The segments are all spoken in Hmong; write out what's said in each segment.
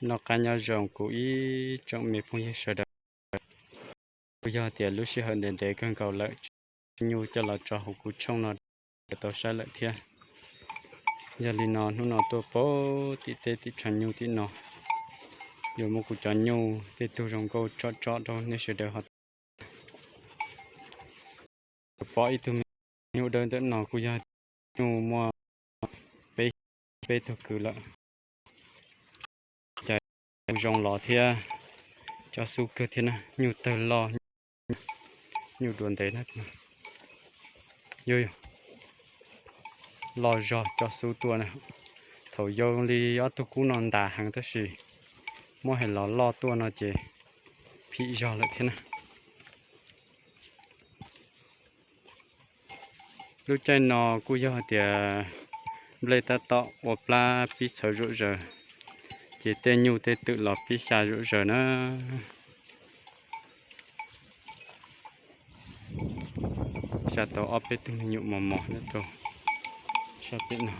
Noj qab nyob zoo kuv ib tsoom me phooj ywg sawv daws. Kuj yog tias lub sij hawm ntev ntev kawg nkaus lawm tsis muaj nyuj coj los tso hauv kuv tshooj no rau tau saib lawm thiab. Yog li no hnub no tuaj pab tim teb tim tshav nyuj tim no, yuav muab kuv cov nyuj tej tug zoo nkauj tsom tsom rau nej sawv daws ho tau. Pom ib tug me nyuj dawb ntawm no kuj yog nyuj muaj peb, peb tug kwv lawm. Cas zoo los thiab, cov xub kawg thiab na, nyuj tawg loj, nyuj dua ntev na. Yog loj zog cov xub tuaj na. Thaum yau li ob tug kub no ntas heev tab sis muab hais los loj tuaj no ces phim zog lawm thiab na. Lub caij no kuj yog hais tias nplej tab tom ua plab pib txhawv zom zaws, ces tej nyuj tej twm los pib xya zom zaws na. Xya tau ob peb tug me nyuam mos mos nyob rau sab pem no.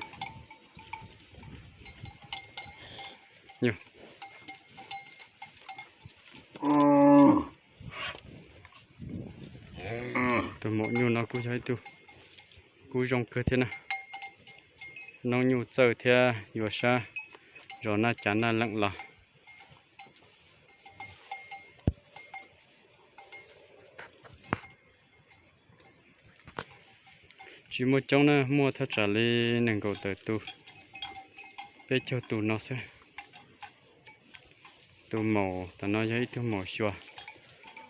Tus maum nyuj no kuj yog ib tug kub zoo kawg thiab na. Noob nyuj txawj thiab yuav sab zos Naj Cav Naj Leem los. Tsis muaj coob na, muaj thaj tsam li nees nkaum tawm tus, peb caug tus no xwb. Tus maum tom no yog ib tug maum xyuas,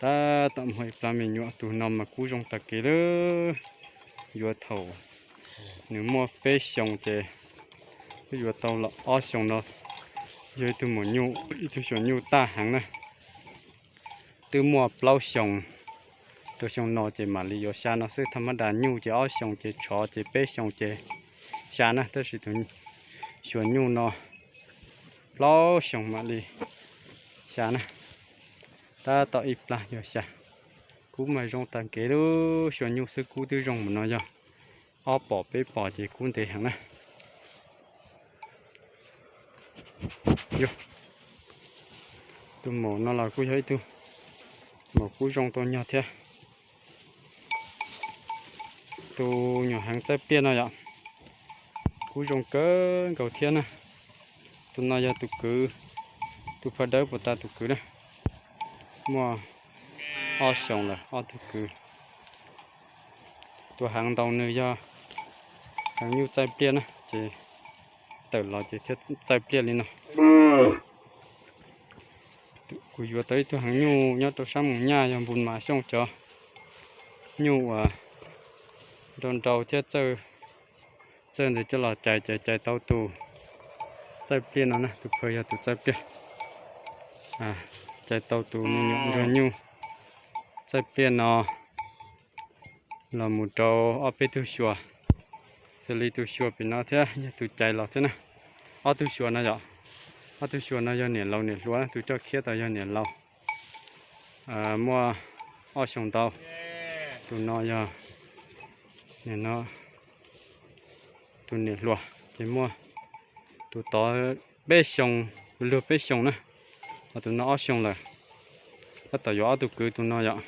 tab tom muaj ib plab me nyuam. Tus no mas kub zoo tag kev lawm, yuav thaum nws muaj peb xyoos ces twb yuav tau los ob xyoos no. Yog ib tug maum nyuj, ib tug xyuas nyuj tag heev na. Twb muaj plaub xyoos rau xyoo no ces mam li yuav xya no xwb. Thaj mab das nyuj ces ob xyoos ces tshov ces peb xyoos ces xya na, tab sis tus xyuas nyuj no plaub xyoos mam li xya na. Tab tom ib plab yuav xya. Kub mas zoo tag kev lub xyuas nyuj xwb, kub twb zoo mus no yog ob pom peb pom ces kub ntev heev na. Tus maum no los kuj yog ib tug maum kub zoo tau nyog thiab. Tus nyuam heev txaij pliaj no yom, kub zoo kawg nkaus thiab na. Tus no yog tus kwv, tus phaj dawb puas tas tus kwv na. Muaj ob xyoos lawm ob tug kwv. Tus heev ntau nws yog heev nyuj txaij pliaj na, ces tawm los ces thiaj txaij pliaj li no. Kuv yuav tau ib tug heev nyuj nyob rau sab Moos Nyaj yog Npus Mas Xyooj cov nyuj uas nrau nrau thiab txawj ntawd coj los cais, cais cais tau tus txaij pliaj no na, tus phaw yog tus txaij pliaj. Cais tau tus me nyuam nrog nyuj txaij pliaj no los mus rau ob peb tug xyuas, xws li tus xyuas pem no thiab yog tus cais los thiab na. Ob tug xyuas no yom, ob tug xyuas no yog niam laus niam hluas, tus coj khiab tau yog niam laus, muaj ob xyoos ntau. Tus no yog, no, tus niam hluas ces muaj tus tod peb xyoos, tus luag peb xyoos na, ho tus no ob xyoos lawm. Tab tom yuav ob tug kwv tus no yom.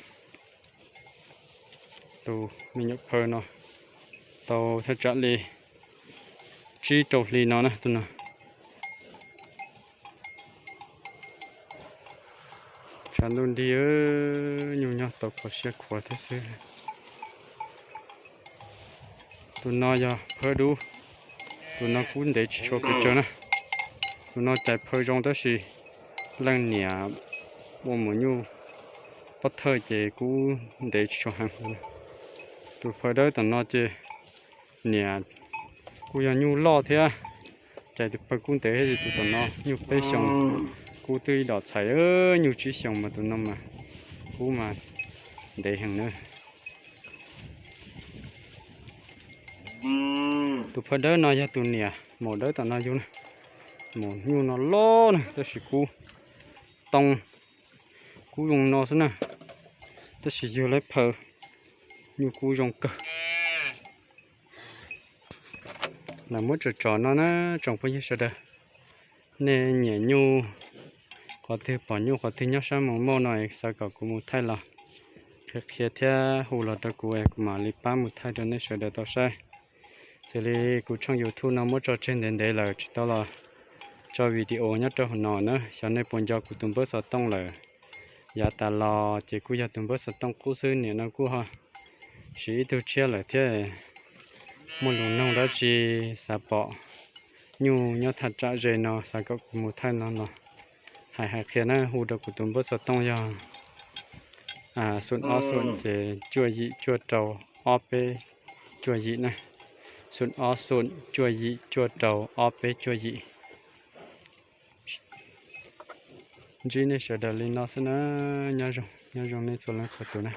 Tus me nyuam phaw no tau thaj tsam li tsib rau hli no na tus no. Tshav ntuj nrig, nyuj nyob tau kho siab khuav thiab xwb. Tus no yog phawj dub, tus no kub ntev tsis tshua pes tsawg na. Tus no cais phaw zoo tab sis leej niam ua mus nyuj pob thawj ces kub ntev tsis tshua heev. Tus phaw dawb tom no ces niam kuj yog nyuj loj thiab, cais tus phaw kub ntev thiab, tus tom no nyuj peb xyoos, kub twb ib dom txhais, nyuj tsib xyoos mas tus no mas kub mas ntev heev na. Tus phaw dawb no yog tus niam maum dawb tom no yug na. Maum nyuj no loj na tab sis kub too, kub zoo no xwb na, tab sis yug lawv phaw nyuj kub zoo kawg. Lam muab tsom tsom no na tsoom phooj ywg sawv daws, Nej nyiam nyuj, qhov twg pom nyuj qhov twg nyob sab Moos Mauj no xav kom kuv mus thaij los qhia qhia thiab hu los rau kuv, kuv mam li pab mus thaij rau nej sawv daws tau saib. Xws li kuv tshooj YouTube no muab tso tseg ntev ntev lawm tsis tau los tso video nyob rau hauv no na, xyov nej puas nco kuv tus npawb xov tooj lawm. Yav tas los ces kuj yog tus npawb xov tooj qub xwb, nim no kuj ho siv ib tug tshiab lawm thiab. Muaj lus noog dab tsi xav pom nyuj nyob thaj tsam ze no xav kom kuv mus thaij no los hais hais qhia na, hu rau kuv tus npawb xov tooj yog xoom ob xoom ces cuaj yim cuaj rau ob peb cuaj yim na. Xoom ob xoom cuaj yim cuaj rau ob peb cuaj yim. Ntsib nej sawv daws li no xwb na, nyob zoo nej txhua leej txhua tus na.